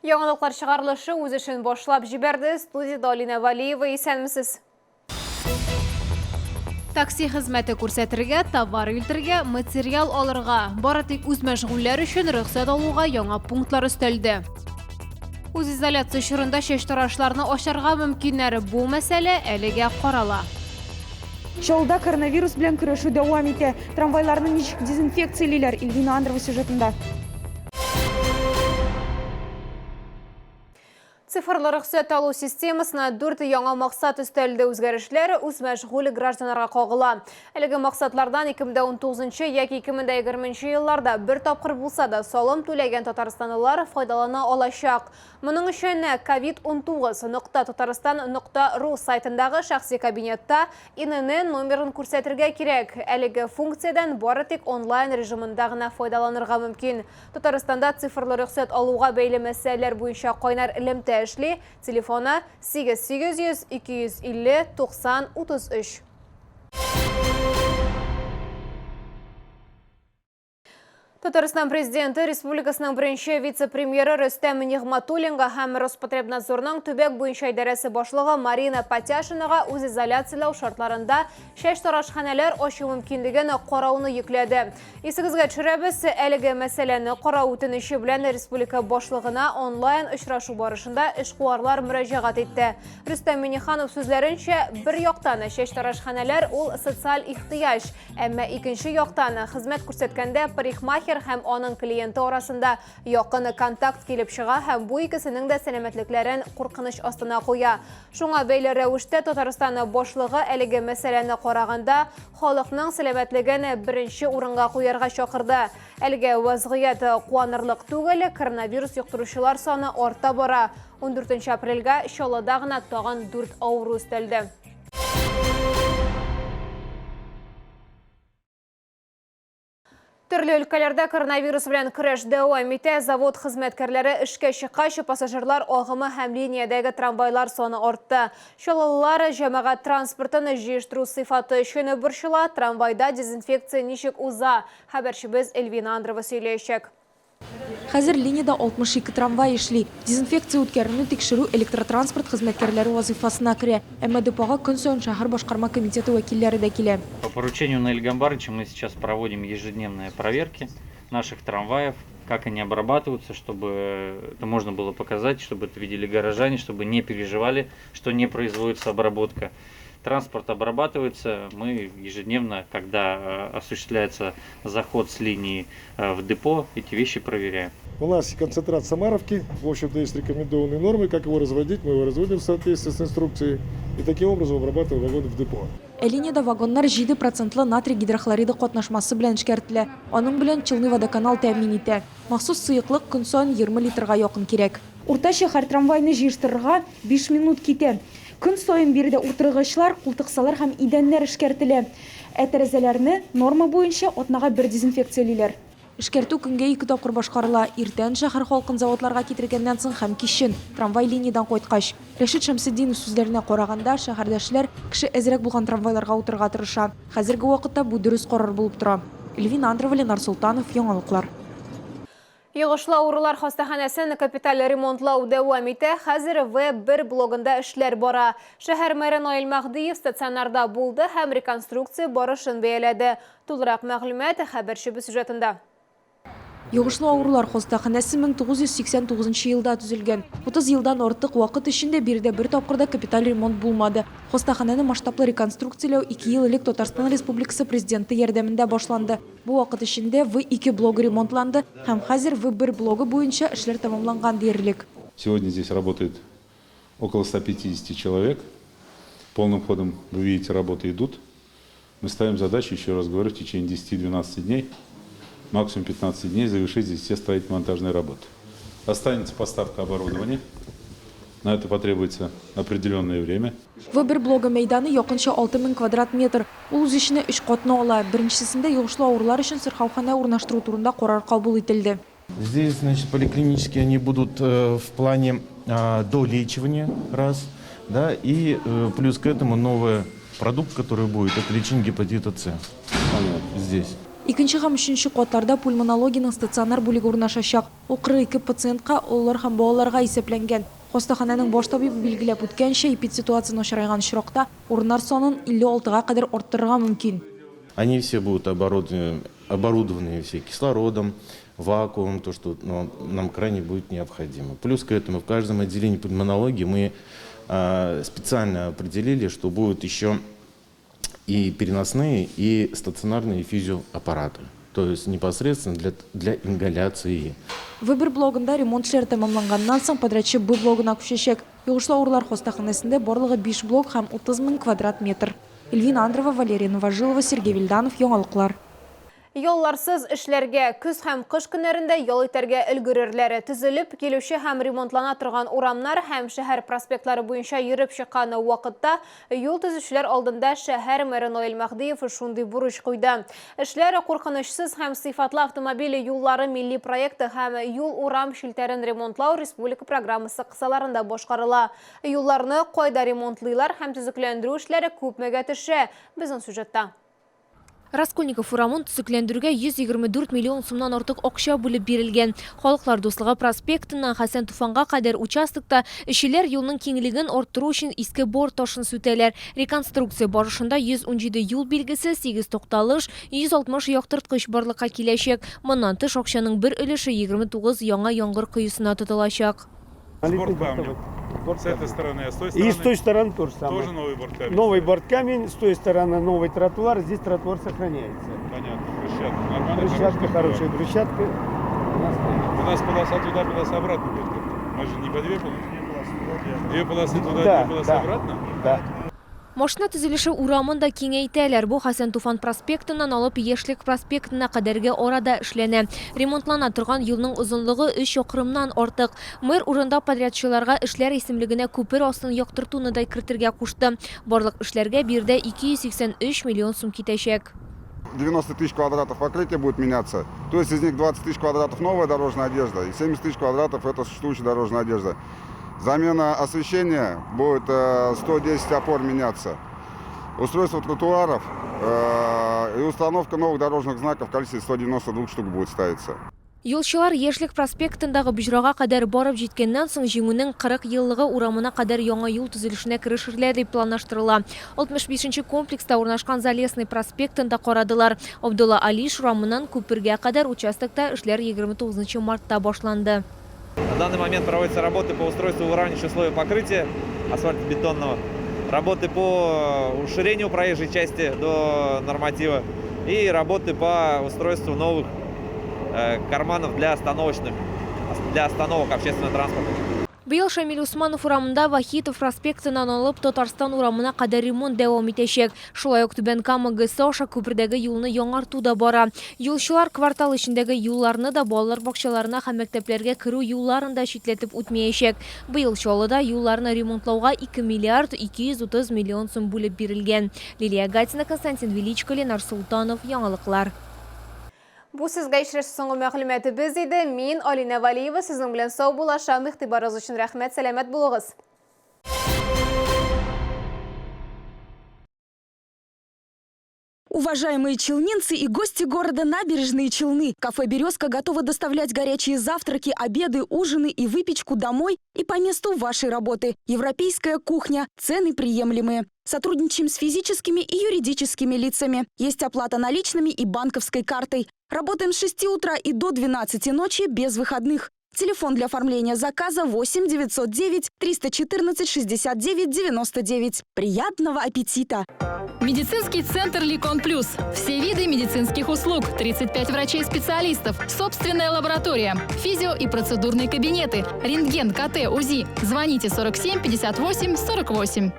Яңалыклар чыгарылышы үз эшен башлап җибәрде. Студиядә Алинә Валиева, исәнмесез. Такси хезмәте күрсәтергә, товар илтергә, материал алырга, бары тик үзмәшгульләр өчен рөхсәт алуга яңа пунктлар өстәлде. Үзизоляция чорында чәчтарашларны ачарга мөмкиннәр, бу мәсьәлә әлегә карала. Чаллыда коронавирус белән көрәшү дәвам итә. Трамвайларны ничек дезинфекциялиләр, Ильвина Андрова сюжетында. Цифрлы рөхсәт алу системасына дүрт яңа максат өстәлде. Үзгәрешләр үзмәшгуль гражданнарга кагыла. Әлеге максатлардан 2019 яки 2020 елларда бер тапкыр булса да салым түләгән татарстанлылар файдалана алачак. Моның өчен covid19 нокта татарстан нокта ру сайтындагы шәхси кабинетта ИНН номерын күрсәтергә кирәк. Әлеге функциядән бары тик онлайн режимында гына файдаланырга мөмкин. Татарстанда цифрлы рөхсәт алуга бәйле мәсьәләләр буенча кайнар элемтә эшли, телефоны, 8 800 250 90 33. Татарстан Президенты республикасының беренче вице-премьеры Рөстәм Нигъматуллинга һәм Роспотребнадзорның төбәк буенча идарәсе башлыгы Марина Патяшинага үзизоляцияләү шартларында чәчтарашханәләр ачу мөмкинлеген карауны йөкләде. Исегезгә төшерәбез, әлеге мәсьәләне карау үтенече белән республика башлыгына онлайн очрашу барышында эшкуарлар мөрәҗәгать итте. Рөстәм Миңнеханов сүзләренчә, бер яктан чәчтарашханәләр ул социаль ихтыяҗ, әмма икенче яктан хезмәт күрсәткәндә парикмахер һәм аның клиенты арасында якын контакт килеп чыга һәм бу икесенең дә сәламәтлекләрен куркыныч астына куя. Шуңа бәйле рәвештә Татарстан башлыгы әлеге мәсьәләне караганда халыкның сәламәтлеген беренче урынга куярга чакырды. Әлегә вазгыять куанырлык түгел, коронавирус йоктыручылар саны арта бара. 14 апрельгә Чаллыда гына тагын 4 авыру өстәлде. Төрле өлкәләрдә коронавирус белән көрәш дәвам итә. Завод хезмәткәрләре эшкә чыккач, пассажирлар агымы һәм линиядәге трамвайлар саны артты. Чаллылылар җәмәгать транспортын җыештыру сыйфаты өчен борчыла. Трамвайда дезинфекция ничек уза? Хәбәрчебез Эльвина Андрова сөйләячәк. Хәзер линиядә 62 трамвай эшли. Дезинфекция үткәрүне тикшерү электротранспорт хезмәткәрләре вазыйфасына керә. Әмма депога көн саен шәһәр башкарма комитеты вәкилләре дә килә. По поручению Наиля Гамбаровича мы сейчас проводим ежедневные проверки наших трамваев, как они обрабатываются, чтобы это можно было показать, чтобы это видели горожане, чтобы не переживали, что не производится обработка. Транспорт обрабатывается, мы ежедневно, когда осуществляется заход с линии в депо, эти вещи проверяем. У нас концентрат Самаровки, есть рекомендованные нормы, как его разводить, мы его разводим в соответствии с инструкцией и таким образом обрабатываем вагоны в депо. Ә линиядә вагоннар җиде процентлы натрий гидрохлориды катнашмасы белән эшкәртелә. Аның белән Челны водоканал тәэмин итә. Махсус сыеклык көн саен 20 литрга якын кирәк. Уртача һәр трамвайны җыештырырга биш минут китә. Көн саен биредә утыргычлар, култыксалар һәм идәннәр эшкәртелә. Ә тәрәзәләрне, норма буенча, атнага бер дезинфекциялиләр. Эшкәртү көнгә ике тапкыр башкарыла, иртән, шәһәр халкын заводларга китергәннән соң һәм кичен, трамвай линиядән кайткач. Рәшит Шәмсетдинов сүзләренә караганда, шәһәрдәшләр кеше әзрәк булган трамвайларга утырырга тырыша. Хәзерге вакытта бу дөрес карар булып тора. Эльвина Андрова, Ленар Солтанов, Яңалыклар. Йогышлы авырулар хастаханәсен капиталь ремонтлау дәвам итә. Хәзер В1 блогында эшләр бара. Шәһәр мэры Наил Мәһдиев стационарда булды һәм реконструкция барышын бәяләде. Тулырак мәгълүмат хәбәрчебез сюжетында. Йогышлы авырулар хастаханәсе 1989 елда төзелгән. 30 елдан артык вакыт эчендә биредә бер тапкыр да капиталь ремонт булмады. Хастаханәне масштаблы реконструкцияләү ике ел элек Татарстан Республикасы Президенты ярдәмендә башланды. Бу вакыт эчендә В2 блогы ремонтланды һәм хәзер В1 блогы буенча эшләр тәмамланган диярлек. Сегодня здесь работает около 150 человек. Полным ходом, вы видите, работы идут. Мы ставим задачу, еще раз говорю, в течение десяти-двенадцати дней, максимум 15 дней завершить здесь все строительно-монтажные работы. Останется поставка оборудования. На это потребуется определенное время. В1 блогы мәйданы якынча 6000 квадрат метр. Ул үз эченә өч катны ала. Беренчесендә йогышлы авырулар өчен сырхауханә урнаштыру турында карар кабул ителде. Здесь, значит, поликлинические они будут в плане долечивания, раз, да, и плюс к этому новый продукт, который будет, это лечение гепатита С. Понятно. Здесь. Икенче һәм өченче катларда пульмонологиянең стационар бүлеге урнашачак. Ул 42 пациентка, олылар һәм балаларга исәпләнгән. Хастаханәнең баш табибы билгеләп үткәнчә, эпидситуация начарайган очракта, урыннар санын 56 га кадәр арттырырга мөмкин. Они все будут оборудованы все кислородом, вакуумом, то, что нам крайне будет необходимо. Плюс к этому в каждом отделении пульмонологии мы специально определили, что будут еще и переносные, и стационарные физиоаппараты. То есть непосредственно для ингаляции. В1 блогында ремонт эшләре тәмамланганнан соң подрядчы Б блогына күчәчәк. Йогышлы авырулар хастаханәсендә барлыгы 5 блок һәм 30 мең квадрат метр. Эльвина Андрова, Валерия Новожилова, Сергей Вильданов, Яңалыклар. Ялларсыз эшләргә, көз һәм кыш көннәрендә ял итәргә өлгерерләр. Төзелеп килүче һәм ремонтлана торган урамнар һәм шәһәр проспектлары буенча йөреп чыккан вакытта юл төзүчеләр алдында шәһәр мэры Наил Мәһдиев шундый бурыч куйды. Эшләр куркынычсыз һәм сыйфатлы автомобиль юллары милли проекты һәм юл-урам челтәрен ремонтлау республика программасы кысаларында башкарыла. Юлларны кайда ремонтлыйлар һәм төзекләндерү эшләре күпмегә төшә? Безнең сюжетта. Раскольников урамын төзекләндерүгә 124 миллион сумнан артык акча бүлеп бирелгән. Халыклар дуслыгы проспектыннан Хәсән Туфанга кадәр участокта эшчеләр юлның киңлеген арттыру өчен иске борт ташын сүтәләр. Реконструкция барышында 117 юл билгесе, 8 тукталыш, 160 яктырткыч барлыкка киләчәк. Моннан тыш акчаның бер өлеше 29 яңа яңгыр коесына тотылачак. С борткамнем. С этой стороны, а с той стороны? И с той стороны тоже самое. Тоже новый борткамень? Новый борткамень, с той стороны новый тротуар, здесь тротуар сохраняется. Понятно, брусчатка нормально. Брусчатка хорошая, брусчатка у нас стоит. У нас полоса туда, полоса обратно будет как-то. Мы же не по две полосы. Две полосы туда, да, две полосы да, обратно? Да. Машина төзелеше урамын да киңәйтәләр. Бу Хәсән Туфан проспектыннан алып Яшьлек проспектына кадәрге арада эшләнә. Ремонтлана торган юлның озынлыгы 3 чакрымнан артык. Мэр урында подрядчыларга эшләр исемлегенә күпер астын яктыртуны да кертергә кушты. Барлык эшләргә биредә 283 миллион сум китәчәк. 90 тысяч квадратов покрытия будет меняться. То есть из них 20 тысяч квадратов новая дорожная одежда и 70 тысяч квадратов это существующая дорожная одежда. Замена освещения будет 110 опор меняться. Устройство тротуаров и установка новых дорожных знаков в количестве 192 штук будет ставиться. Юлчылар Яшьлек проспектындагы боҗрага кадәр барып җиткәннән соң Җиңүнең 40 еллыгы урамына кадәр яңа юл төзелешенә керешерләр дип планлаштырыла. 65 комплекста урнашкан Залесный проспектын да карадылар. Абдулла Алиш урамыннан күпергә кадәр участокта эшләр 29 мартта башланды. На данный момент проводятся работы по устройству выравнивающего слоя покрытия асфальтобетонного, работы по уширению проезжей части до норматива и работы по устройству новых карманов для остановок общественного транспорта. Быел Шамил Усманов урамында Вахитов проспектыннан алып Татарстан урамына кадәр ремонт дәвам итәчәк. Шулай ук Түбән Кама ГЭС аша күпердәге юлны яңарту да бара. Юлчылар квартал эчендәге юлларны да балалар бакчаларына һәм мәктәпләргә керү юлларын да читләтеп үтмәячәк. Быел Чаллыда юлларны ремонтлауга 2 миллиард 230 миллион сум бүлеп бирелгән. Лилия Гатина, Константин Величко, Ленар Султанов, Яңалыклар. Бу сезгә ишрәш соңгы мәгълүматыбыз иде. Мин Алина Валиева сезнең белән саубуллашам. Игътибарыгыз өчен рәхмәт, сәламәт булыгыз. Уважаемые челнинцы и гости города Набережные Челны. Кафе «Березка» готово доставлять горячие завтраки, обеды, ужины и выпечку домой и по месту вашей работы. Европейская кухня. Цены приемлемые. Сотрудничаем с физическими и юридическими лицами. Есть оплата наличными и банковской картой. Работаем с 6 утра и до 12 ночи без выходных. Телефон для оформления заказа 8 909 314 69 99. Приятного аппетита! Медицинский центр «Ликон Плюс». Все виды медицинских услуг, 35 врачей-специалистов, собственная лаборатория, физио- и процедурные кабинеты, рентген, КТ, УЗИ. Звоните 47 58 48.